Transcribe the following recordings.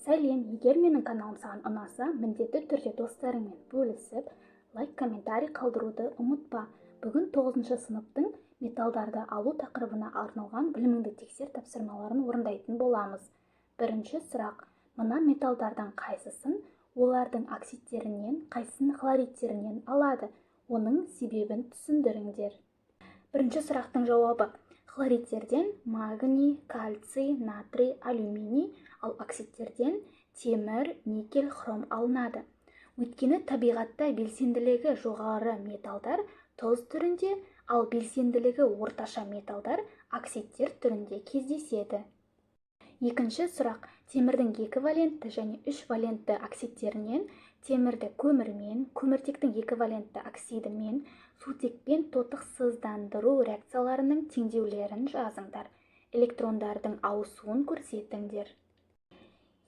Сәлем! Егер менің каналым саған ұнаса, міндетті түрде достарыңмен бөлісіп, лайк, комментарий қалдыруды ұмытпа. Бүгін 9 сыныптың металдарды алу тақырыбына арналған «Біліміңді тексер» тапсырмаларын орындайтын боламыз. Бірінші сұрақ: мына металдардың қайсысын олардың оксидтерінен, қайсысын хлоридтерінен алады? Оның себебін түсіндіріңдер. Бірінші сұрақтың жауабы: хлоридтерден магний, кальций, натрий, алюминий, ал оксидтерден темір, никель, хром алынады. Өйткені табиғатта белсенділігі жоғары металдар тұз түрінде, ал белсенділігі орташа металдар оксидтер түрінде кездеседі. Екінші сұрақ: темірдің екі валентті және үш валентті оксидтерінен темірді көмірмен, көміртектің екі валентті оксидімен, сутекпен тотықсыздандыру реакцияларының теңдеулерін жазыңдар, электрондардың ауысуын көрсетіңдер.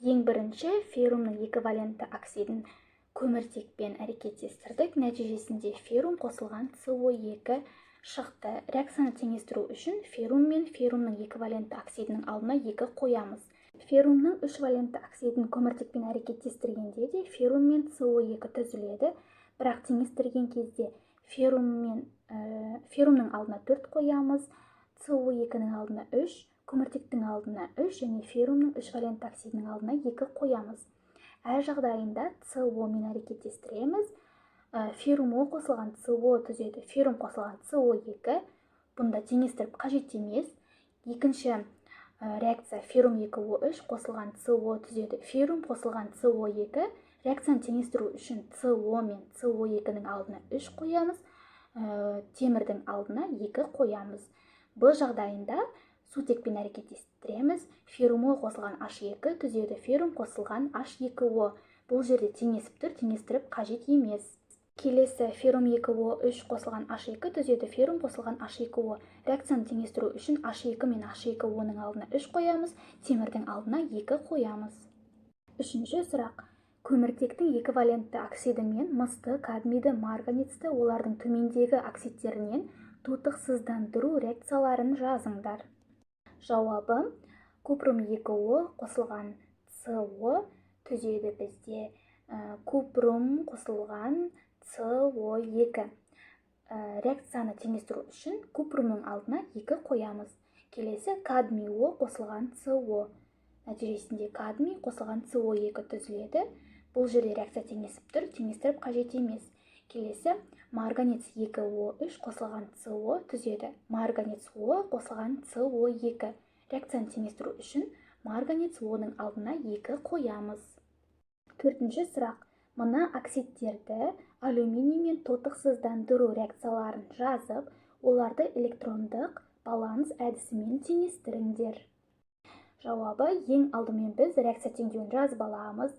Ең бірінші феррумның екі валентті оксидін көміртекпен әрекеттестірдік. Нәтижесінде феррум қосылған СО2 шықты. Реакцияны теңестіру үшін феррум мен феррумның екі валентті оксидінің алдына 2 қоямыз. Феррумның үш валентті оксидін көміртекпен әрекеттестіргенде де феррум мен СО2 түзіледі, бірақ теңестірген кезде феррум мен феррумның алдына 4 қоямыз, СО2-нің алдына 3, көміртектің алдына 3 және феррумның үш валентті оксидінің алдына 2 қоямыз. Әр жағдайында СО мен әрекеттестіреміз. Феррум О қосылған СО түзеді феррум қосылған СО2. Бұнда теңестіріп қажет емес. Екінші реакция: феррум 2О3 қосылған СО түзеді феррум қосылған СО2. Реакцияны теңестіру үшін СО мен СО2-нің алдына 3 қоямыз, темірдің алдына 2 қоямыз. Б жағдайында сутекпен әрекеттестіреміз. Феррум О қосылған H2 түзеді феррум қосылған H2O. Бұл жерде теңесіп тұр, теңестіріп қажет емес. Келесі: феррум 2О3 қосылған H2 түзеді феррум қосылған H2O. Реакцияны теңестіру үшін H2 мен H2O-ның алдына 3 қоямыз, темірдің алдына 2 қоямыз. Үшінші сұрақ: көміртектің екі валентті оксиді мен мысты, кадмийді, марганецті олардың төмендегі оксидтерінен тотықсыздандыру реакцияларын жазыңдар. Жауабы: купрум 2О қосылған СО түзеді бізде купрум қосылған СО2. Реакцияны теңестіру үшін купрумның алдына 2 қоямыз. Келесі: кадмий О қосылған СО. Нәтижесінде кадмий қосылған СО2 түзіледі. Бұл жерде реакция теңесіп тұр, теңестіріп қажет емес. Келесі: марганец 2О3 қосылған СО түзеді марганец О қосылған СО2. Реакцияны теңестіру үшін марганец О-ның алдына 2 қоямыз. Төртінші сұрақ: мына оксидтерді алюминиймен тотықсыздандыру реакцияларын жазып, оларды электрондық баланс әдісімен теңестіріңдер. Жауабы: ең алдымен біз реакция теңдеуін жазып аламыз.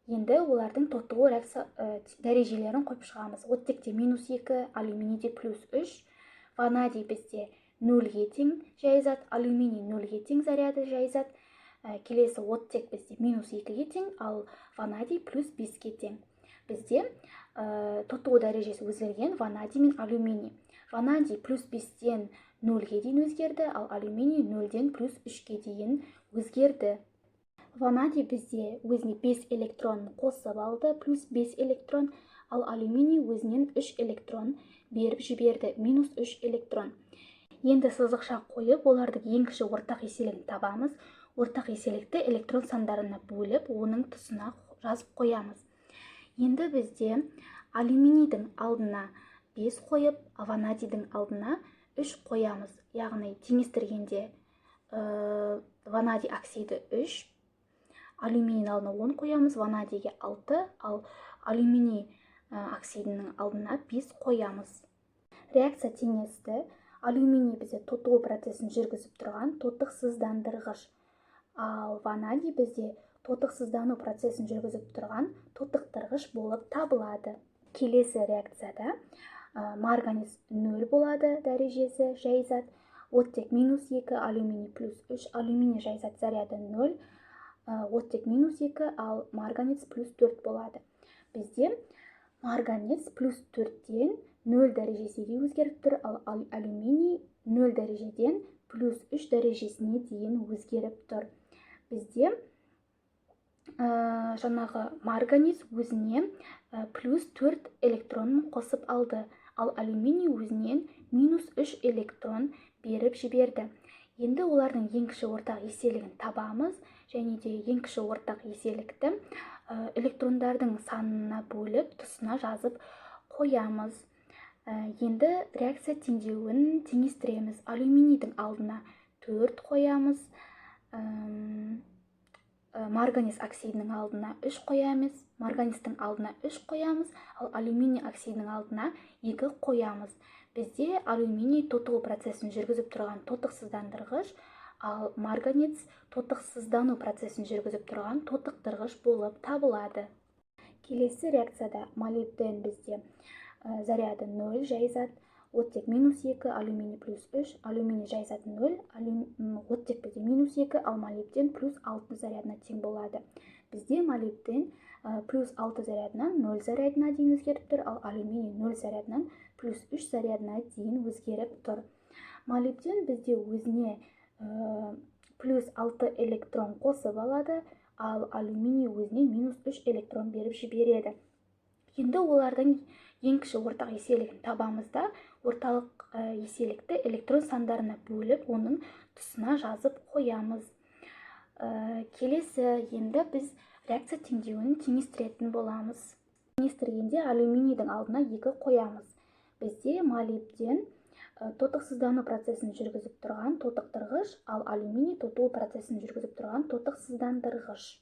Енді олардың тотығу реакция дәрежелерін қойып шығамыз. Оттекте минус 2, алюминийде плюс 3. Ванадий бізде нөлге тең жай зат, алюминий нөлге тең заряды жай зат. Келесі оттек бізде минус 2-ге тең, ал ванадий плюс 5-ке тең. Бізде тотығу дәрежесі өзгерген ванадий мен алюминий. Ванадий плюс 5-тен нөлге дейін өзгерді, ал алюминий нөлден плюс 3-ке дейін өзгерді. Ванадий бізде өзіне 5 электрон қосып алды, плюс 5 электрон, ал алюминий өзінен 3 электрон беріп жіберді, минус 3 электрон. Енді сызықша қойып, олардың ең кіші ортақ еселігін табамыз. Ортақ еселікті электрон сандарына бөліп, оның тұсына жазып қоямыз. Енді бізде алюминийдің алдына 5 қойып, ванадийдің алдына 3 қоямыз. Яғни теңестіргенде ванадий оксиді 3, алюминийдің алдына 10 қоямыз, ванадийге 6, ал алюминий оксидінің алдына 5 қоямыз. Реакция теңесті. Алюминий бізде тотығу процесін жүргізіп тұрған тотықсыздандырғыш, ал ванадий бізде тотықсыздану процесін жүргізіп тұрған тотықтырғыш болып табылады. Келесі реакцияда марганец 0 болады дәрежесі, жай зат, оттек минус 2, алюминий плюс 3. Алюминий жай зат, заряды 0, оттек минус 2, ал марганец плюс 4 болады. Бізде марганец плюс 4-тен 0 дәрежесіне өзгеріп тұр, ал алюминий 0 дәрежеден плюс 3 дәрежесіне дейін өзгеріп тұр. Бізде Жаңағы марганец өзіне плюс 4 электронын қосып алды, ал алюминий өзінен минус 3 электрон беріп жіберді. Енді олардың ең кіші ортақ еселігін табамыз және де ең кіші ортақ еселікті электрондардың санына бөліп, тұсына жазып қоямыз. Енді реакция теңдеуін теңестіреміз. Алюминийдің алдына 4 қоямыз, марганец оксидінің алдына 3 қоямыз, марганецтің алдына 3 қоямыз, ал алюминий оксидінің алдына 2 қоямыз. Бізде алюминий тотығу процесін жүргізіп тұрған тотықсыздандырғыш, ал марганец тотықсыздану процесін жүргізіп тұрған тотықтырғыш болып табылады. Келесі реакцияда молибден бізде заряды 0, жай зат, оттек минус 2, алюминий плюс 3. Алюминий жай зат 0, оттек бізде минус 2, ал молибден плюс 6 зарядына тең болады. Бізде молибден плюс 6 зарядынан 0 зарядына дейін өзгеріп тұр, ал алюминий 0 зарядынан плюс 3 зарядына дейін өзгеріп тұр. Молибден бізде өзіне плюс 6 электрон қосып алады, ал алюминий өзіне минус 3 электрон беріп жібереді. Енді олардың ең кіші ортақ еселігін табамыз да, орталық еселікті электрон сандарына бөліп, оның тұсына жазып қоямыз. Келесі енді біз реакция теңдеуін теңестіретін боламыз. Теңестіргенде алюминийдің алдына 2 қоямыз. Бізде молибден тотықсыздану процесін жүргізіп тұрған тотықтырғыш, ал алюминий тотығу процесін жүргізіп тұрған тотықсыздандырғыш.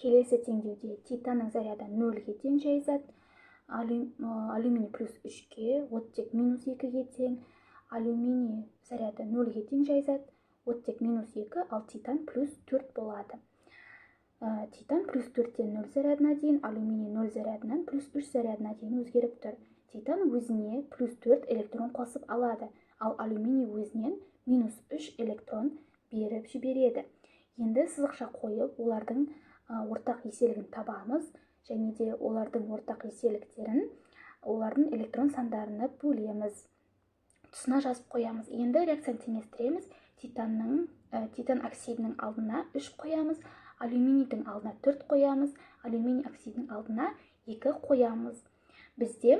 Келесі теңдеуде титанның заряды 0-ге тең, жай зат, алюминий плюс 3-ке, оттек минус 2-ге тең. Алюминий заряды 0-ге тең, жай зат, оттек минус 2, ал титан плюс 4 болады. Титан плюс 4-тен 0 зарядына дейін, алюминий 0 зарядынан плюс 3 зарядына дейін өзгеріп тұр. Титан өзіне плюс 4 электрон қосып алады, ал алюминий өзінен минус 3 электрон беріп жібереді. Енді сызықша қойып, олардың ортақ еселігін табамыз және де олардың ортақ еселіктерін олардың электрон сандарына бөлеміз, тұсына жазып қоямыз. Енді реакцияны теңестіреміз. Титан оксидінің алдына 3 қоямыз, алюминийдің алдына 4 қоямыз, алюминий оксидінің алдына 2 қоямыз. Бізде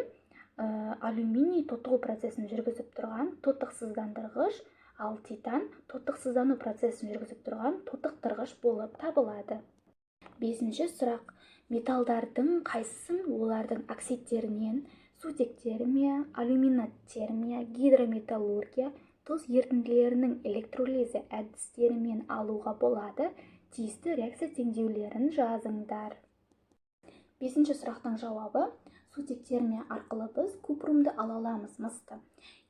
алюминий тотығу процесін жүргізіп тұрған тотықсыздандырғыш, ал титан тотықсыздану процесін жүргізіп тұрған тотықтырғыш болып табылады. Бесінші сұрақ: металдардың қайсысын олардың оксидтерінен сутектермия, алюминотермия, гидрометаллургия, тұз ерітінділерінің электролизі әдістерімен алуға болады? Тиісті реакция теңдеулерін жазыңдар. Бесінші сұрақтың жауабы: сутектермия арқылы біз купрумды ала аламыз, мысты.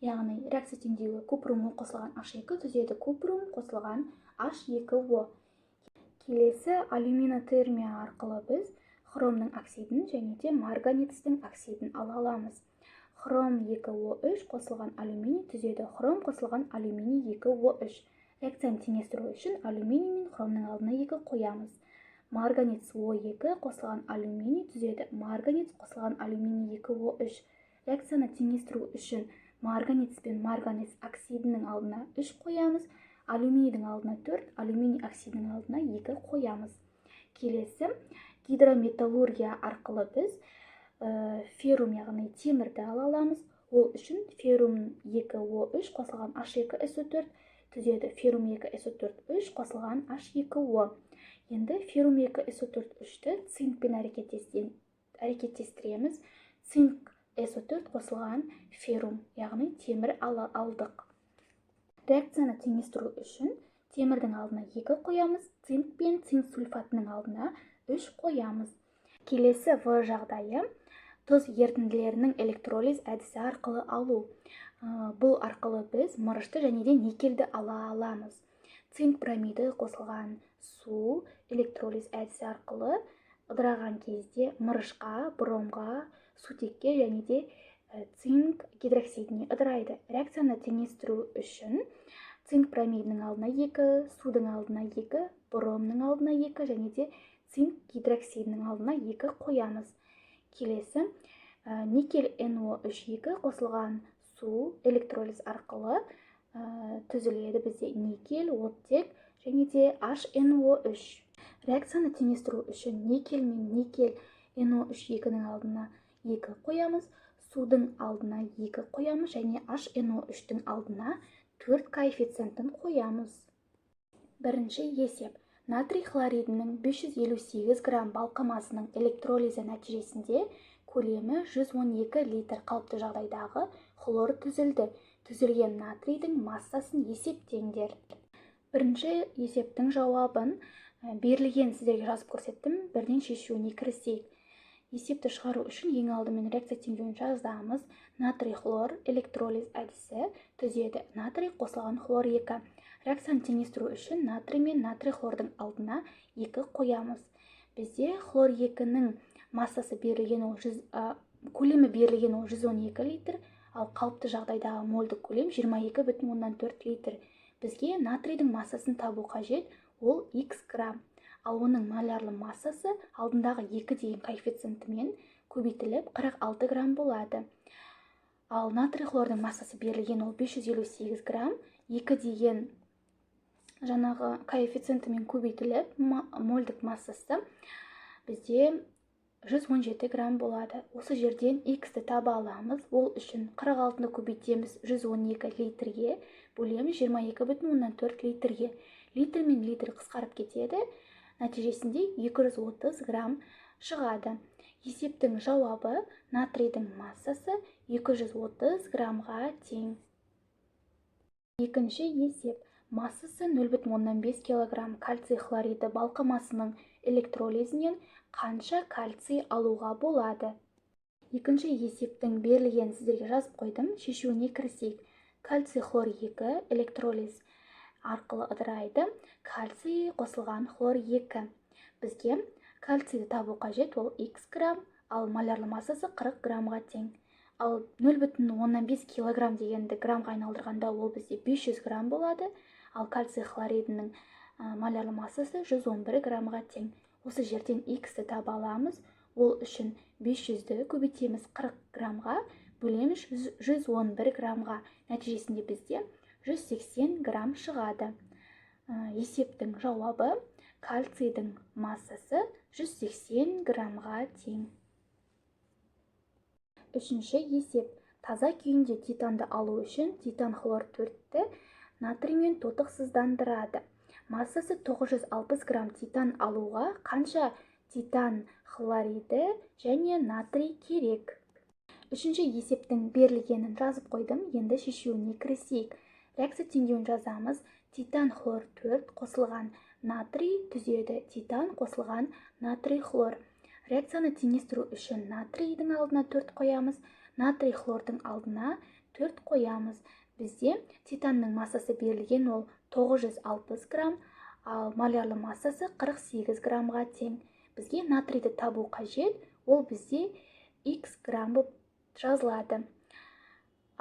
Яғни реакция теңдеуі: купрум О қосылған H2 түзеді купрум қосылған H2O. Келесі алюминотермия арқылы біз хромның оксидін және де марганецтің оксидін ала аламыз. Хром 2О3 қосылған алюминий түзеді хром қосылған алюминий 2О3. Реакцияны теңестіру үшін алюминий мен хромның алдына 2 қоямыз. Марганец О2 қосылған алюминий түзеді марганец қосылған алюминий 2О3. Реакцияны теңестіру үшін марганец пен марганец оксидінің алдына 3 қоямыз, алюминийдің алдына 4, алюминий оксидінің алдына 2 қоямыз. Келесі гидрометаллургия арқылы біз феррум, яғни темірді ала аламыз. Ол үшін феррум 2О3 қосылған H2SO4 түзеді феррум 2SO4 3 қосылған H2O. Енді феррум 2SO4 3-ті цинкпен әрекеттестіреміз. Цинк SO4 қосылған феррум, яғни темір ала алдық. Реакцияны теңестіру үшін темірдің алдына 2 қоямыз, цинк пен цинк сульфатының алдына 3 қоямыз. Келесі В жағдайы: тұз ерітінділерінің электролиз әдісі арқылы алу. Бұл арқылы біз мырышты және де никельді ала аламыз. Цинк бромиді қосылған су электролиз әдісі арқылы ыдыраған кезде мырышқа, бромға, сутекке және де цинк гидроксидіне ыдырайды. Реакцияны теңестіру үшін цинк бромидінің алдына 2, судың алдына 2, бромның алдына 2 және де цинк гидроксидінің алдына 2 қоямыз. Келесі никель NO3 2 қосылған су электролиз арқылы түзіледі бізде никель, оттек және де HNO3. Реакцияны теңестіру үшін никель мен никель NO3 2-нің алдына 2 қоямыз, судың алдына 2 қоямыз және HNO3-тің алдына 4 коэффициентін қоямыз. Бірінші есеп. Натрий хлоридінің 558 грамм балқымасының электролизі нәтижесінде көлемі 112 литр қалыпты жағдайдағы хлор түзілді. Түзілген натрийдің массасын есептеңдер. Бірінші есептің жауабын берілген сіздерге жазып көрсеттім. Бірден шешуіне кірісейік. Есепті шығару үшін ең алдымен реакция теңдеуін жазамыз. Натрий хлор электролиз әдісі түзеді натрий қосылған хлор 2. Реакцияны теңестіру үшін натрий мен натрий хлордың алдына 2 қоямыз. Бізде хлор 2-нің массасы берілген, ол 100, көлемі берілген, ол 112 литр, ал қалыпты жағдайдағы мольдік көлем 22,4 литр. Бізге натрийдің массасын табу қажет, ол x грамм. Ал оның молярлы массасы алдындағы 2 деген коэффициентімен көбейтіліп 46 грамм болады. Ал натрий хлордың массасы берілген, ол 558 грамм, 2 деген жаңағы коэффициентімен көбейтіліп мольдік массасы бізде 117 грамм болады. Осы жерден x-ті таба аламыз. Ол үшін 46-ны көбейтеміз 112 литрге, бөлеміз 22,4 литрге. Литр мен литр қысқарып кетеді. Нәтижесінде 230 грамм шығады. Есептің жауабы: натрийдің массасы 230 граммға тең. Екінші есеп. Массасы 0,5 кг кальций хлориді балқымасының электролизінен қанша кальций алуға болады? Екінші есептің берілгенін сіздерге жазып қойдым. Шешуіне кірісейік. Кальций хлор 2 электролиз арқылы ыдырайды. Кальций қосылған хлор 2. Бізге кальцийді табу қажет, ол x грамм, ал молярлы массасы 40 граммға тең. Ал 0,5 килограмм дегенді граммға айналдырғанда, ол бізде 500 грамм болады. Ал кальций хлоридінің молярлы массасы 111 граммға тең. Осы жерден x-ті таба аламыз. Ол үшін 500-ді көбейтеміз 40 граммға, бөлеміз 111 граммға. Нәтижесінде бізде 180 грамм шығады. Есептің жауабы: кальцийдің массасы 180 граммға тең. Үшінші есеп. Таза күйінде титанды алу үшін титан хлор 4-ті натриймен тотықсыздандырады. Массасы 960 грамм титан алуға қанша титан хлориді және натрий керек? Үшінші есептің берілгенін жазып қойдым. Енді шешуіне кірісейік. Реакция теңдеуін жазамыз. Титан хлор 4 қосылған натрий түзеді титан қосылған натрий хлор. Реакцияны теңестіру үшін натрийдің алдына 4 қоямыз, натрий хлордың алдына 4 қоямыз. Бізде титанның массасы берілген, ол 960 грамм, ал молярлы массасы 48 граммға тең. Бізге натрийді табу қажет, ол бізде x грамм болып жазылады.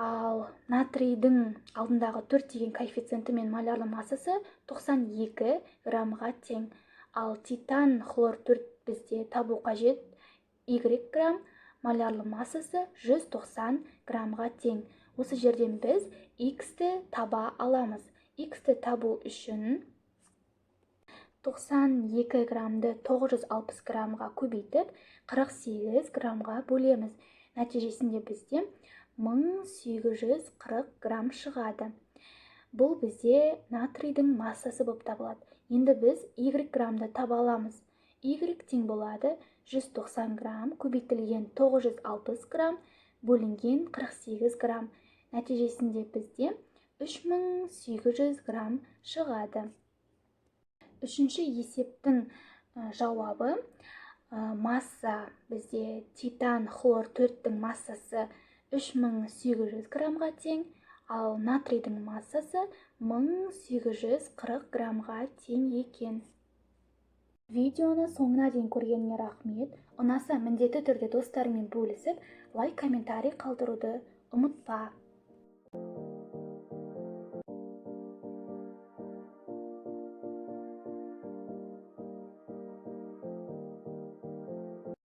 Ал натрийдің алдындағы 4 деген коэффициенті мен молярлы массасы 92 граммға тең. Ал титан хлор 4 бізде табу қажет y грамм, молярлы массасы 190 граммға тең. Осы жерден біз x-ті таба аламыз. X-ті табу үшін 92 граммды 960 граммға көбейтіп, 48 граммға бөлеміз. Нәтижесінде бізде 1840 грамм шығады. Бұл бізде натрийдің массасы болып табылады. Енді біз y граммды таба аламыз. Y тең болады 190 грамм көбейтілген 960 грамм бөлінген 48 грамм. Нәтижесінде бізде 3800 грамм шығады. Үшінші есептің жауабы: масса бізде титан хлор 4-тің массасы 3800 граммға тең, ал натрийдің массасы 1840 граммға тең екен. Видеоны соңына дейін көргеніңе рахмет. Ұнаса, міндетті түрде достарыңмен бөлісіп, лайк, комментарий қалдыруды ұмытпа.